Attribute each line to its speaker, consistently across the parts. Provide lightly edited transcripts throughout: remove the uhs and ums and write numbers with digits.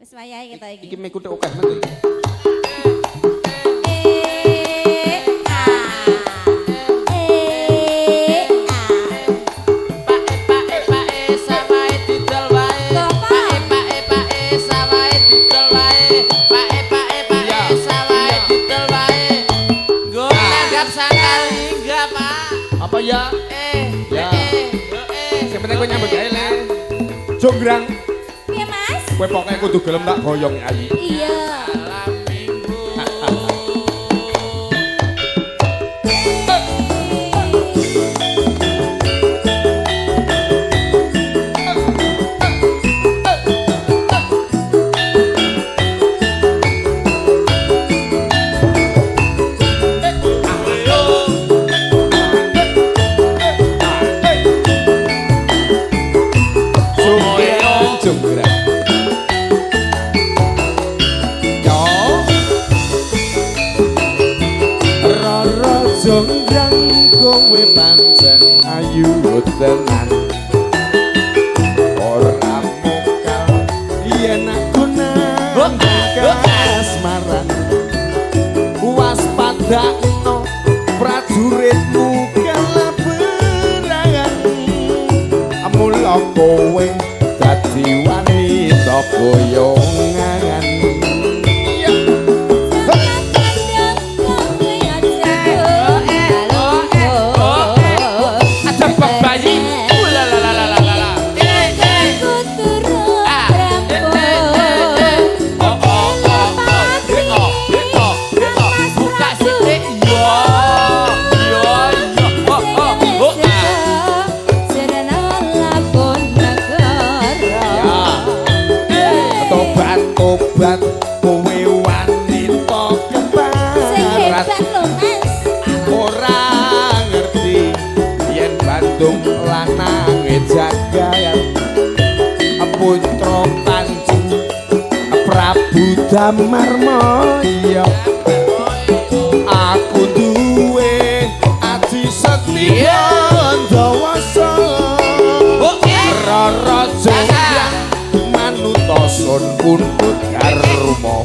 Speaker 1: Wis wayahe kita iki.
Speaker 2: Iki mekute akeh men. Apa ya? Ya. Sing penting kowe nyambut gawe le. Jonggrang.
Speaker 1: Piye, Mas?
Speaker 2: Kowe pokoke kudu gelem tak boyong ayi.
Speaker 1: Iya.
Speaker 2: Jonggrang kowe pancen ayu tenan ora mokal yen aku nang kasmaran waspadakno prajuritmu kalaberangan mula kowe dadi wanita boyongan. Tobat kowe wanita keparat ora ngerti yen Bandung lanange jagat putra Kanjeng Prabu Damarmaya aku duwe aji sekti Bandawasa Rara Jonggrang manuta sun pundhut karma.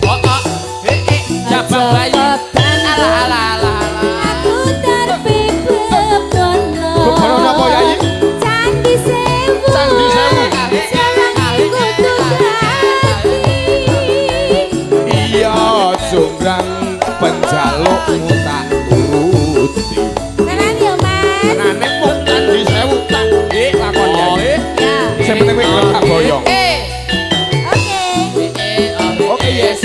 Speaker 3: Jabang bayi. Alah alah alah.
Speaker 1: Aku terpibebono.
Speaker 2: Bebono napa Yayi?
Speaker 1: Candi Sewu.
Speaker 2: Candi Sewu.
Speaker 1: Kudu dadi.
Speaker 2: Iya Jonggrang penjalukmu tak turuti.
Speaker 1: Tenan yo Mas.
Speaker 2: Tenane mung Candi Sewu tak lakon Yayi. Sing penting kowe gelem tak boyong. Oke, yes.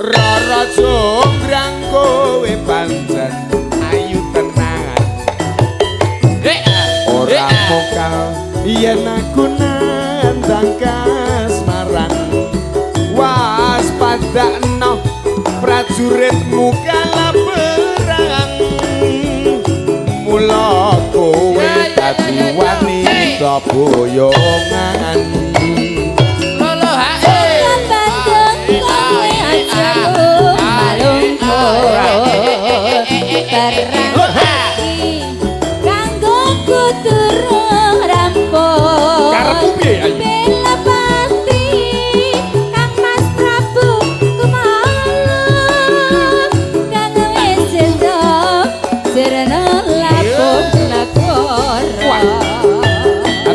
Speaker 2: Rara Jonggrang kowe pancen ayu tenan. Ora mokal yen aku nandang kasmaran waspadakno prajuritmu kalaberang mula kowe dadi wanita boyongan.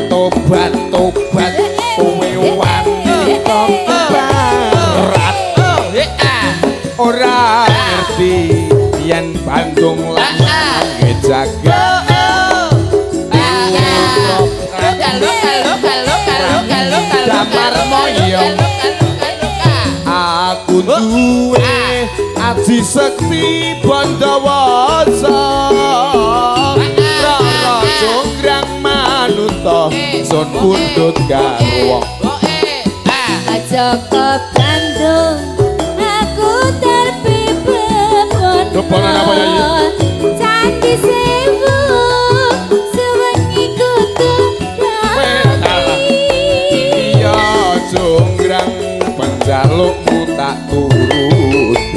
Speaker 2: Tobat-tobat kowe wanita keparat ora ngerti yen Bandung lanange jagat Damarmaya aku duwe aji sekti Bandawasa Rara Jonggrang manuta sun pundhut garwa.
Speaker 1: Aja ke Bandung aku terpibebono. Candi Sewu sewengi kudu dadi.
Speaker 2: Jalukmu tak turuti.